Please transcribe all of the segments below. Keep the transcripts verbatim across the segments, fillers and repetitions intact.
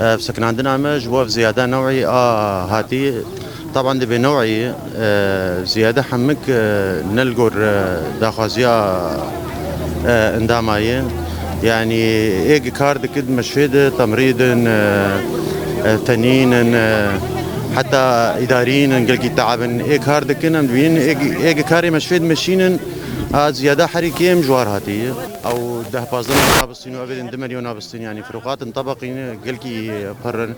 Ev sekinandina me ji bo ev ziyade new'î a hatî. Taban divê new'î, e, ziyade hemik, e, ne li gor, e, daxwaziya, e, endama ye. Yanî êk kar dikin meşfê de temrîd in, e, e, tenîn in, e, heta îdarîn in, gelkî teab in. Ê kar dikin, em dibînin êk, êk karê meşfê dimeşînin, a ziyade herî kêm ji war hatî. Ew deh pazdeh milyona bistîn û evê din du milyona bistîn, yanî firoqatin tebeqîn gelkî pir in.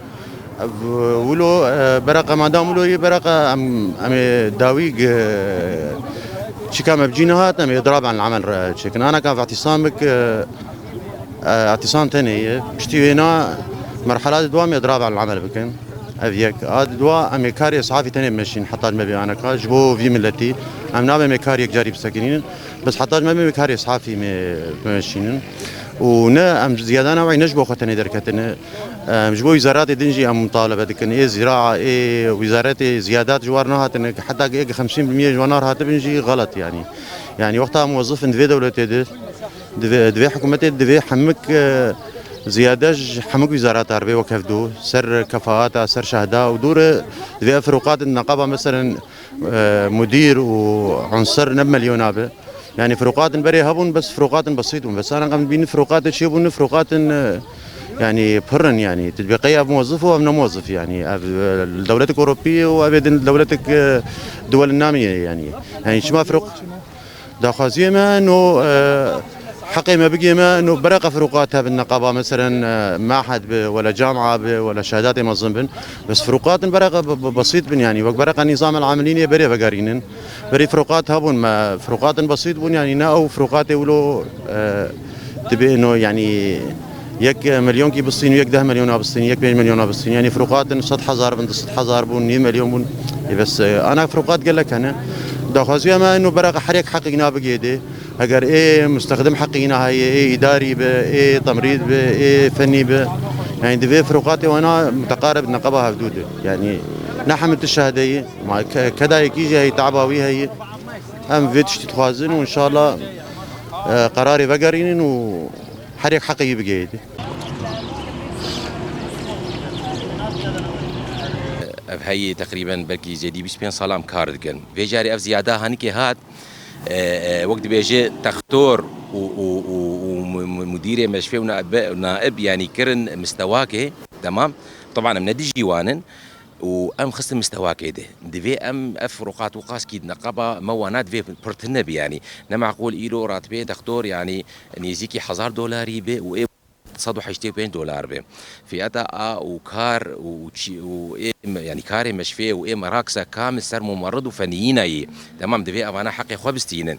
Ev wilo, e, bereqa me dan wilo yê bereqa em, em ê dawî, e, çîka me bi cî nehat, em ê diraben li emel re çêkin. Anaka ev îtîsam bik, e, e, îtîsam tenê ye. Piştî wêna merhela di dua em ê diraben li emel bikin. Ev yek. A di dua em ê karê îshafî tenê bimeşînin heta ji me bê anaka. Ji bo vî miletî. Em nabê em ê kar yekcarî bisekinînin. Bes heta ji me bê karê îshafî me bimeşînin. Û ne em ziyadana wê ne ji bo xwe tenê derketine. Em ji bo wîzaratê din jî em mutalebe dikin. Ê zîraa, ê wîzaretê ziyadat ji war nehatine. Heta ê xemsîn bil miyê ji wan nehatibin jî xelet yanî. Yanî wexta muwezif in di vê dewletê de, di vê, di vê hikûmetê de divê hemik, e, ziyade ji hemik wîzarata re bê wek hevdu, ser kefaata, ser şehda û dû re divê ev firoqatin neqaba meselen, e, mudîr û unser ne bi milyona be. Yanî firoqatin berê hebûn, bes firoqatin besît bûn. Bes ana em dibînin firoqatê çêbûn, firoqatin, e, yanî pir in yanî. Tu dibê qey ev muwezif û ev ne muwezif yanî. Ev, e, li dewletek Ewropî û ev ê din li dewletek, e, duwel namî ye yanî. Yanî çima firoq-, Daxwaziyê me no, e, heqê me bigê me no bereqa firoqat hebin neqaba, meselen, e, mahed bi, wela camia bi, wela şehedatê mezin bin. Bes firoqatin bereqa b-, b-, besît bin, yanî wek bereqa nîzam el amilînê berê vegerînin. Berî firoqat hebûn me, firoqatin besît bûn, yanî ne ew firoqatê wilo, e, dibê no, yanî yek milyonkî bistîn û yek deh milyona bistîn, yek pênc milyona bistîn. Yanî firoqatin sed hezar bin, du sed hezar bûn, nîv milyon bûn. Ê bes, e, ana firoqat gelek hene. Daxwaziya me ino bereqa her yek heqî wîna bigê dê. Eger ê mustexdim heqî wîna heye, ê îdarî be, ê temrîd be, ê fenî be. Yanî divê firoqatê wana muteqarib neqeba hevdû de. Yanî ne hemî tu şehdeyî, ma ke-, keda yekî jî heyî, taba wî heyî. Em vê tiştî dixwazin û înşallah, e, qerarê vegerînin û her yek heqê wî bigihêdî. Ev heyî teqrîben belkî zêdî bîst pênc sala em kar dikin. Vê carê ev ziyada hanikê hat, e, e, wek dibêje textor û, û, û, û mu-, mu-, mudîrê meşfê û naib, naib, yanî kirin mistewakê, temam. Teban em ne dijî wan in. Û em xistin mistewakê de. Divê em ev firoqat û qaskî neqeba me wana divê pirtir nebe, yanî ne meqûl îro ratibê textor, yanî nêzîkî hezar dolarî be û ê sed û heştê û pênc dolar be. Fiyata a û kar û, û çi, û ê, yanî karê meşfê û ê meraksa kamil ser mumerid û feniyîna yî. Temam, divê evana heqê xwe bistînin.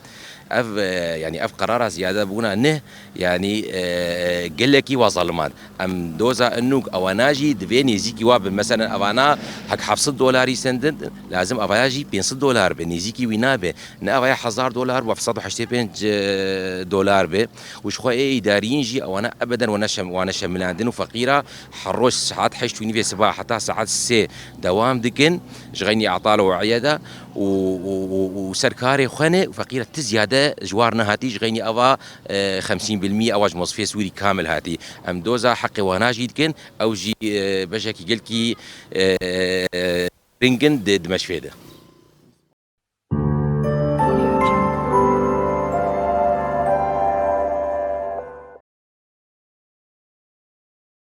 Ev, e, yanî ev qerara ziyade bûna ne, yanî, e, gelekî wa zalimand. Em doza inûk ewana jî divê nêzîkî wa bin. Meselen evana hek heft sed dolarî sendin, lazim evaya jî pênc sed dolar be, nêzîkî wî nabe. Ne evaya hezar dolar, wa sed û heştê pênc, e, dolar be. Û ji xwe ê îdariyîn jî ewana ebeden wana şem-, wana şemilandin û feqîra her roj saet heşt û nîvê siba heta saet sê dewam dikin. Ji xeynî etala û eyeda û, û, û, û ser karê xwe ne û feqîra ti ziyade ji war nehatî ji xeynî eva, e, xemsîn bil mî ewa ji mozifê Sûrî kamil hatî. Em doza heqê wana jî dikin, ew jî, e, beşekî gelkî, e, ringin di, di meşfê de.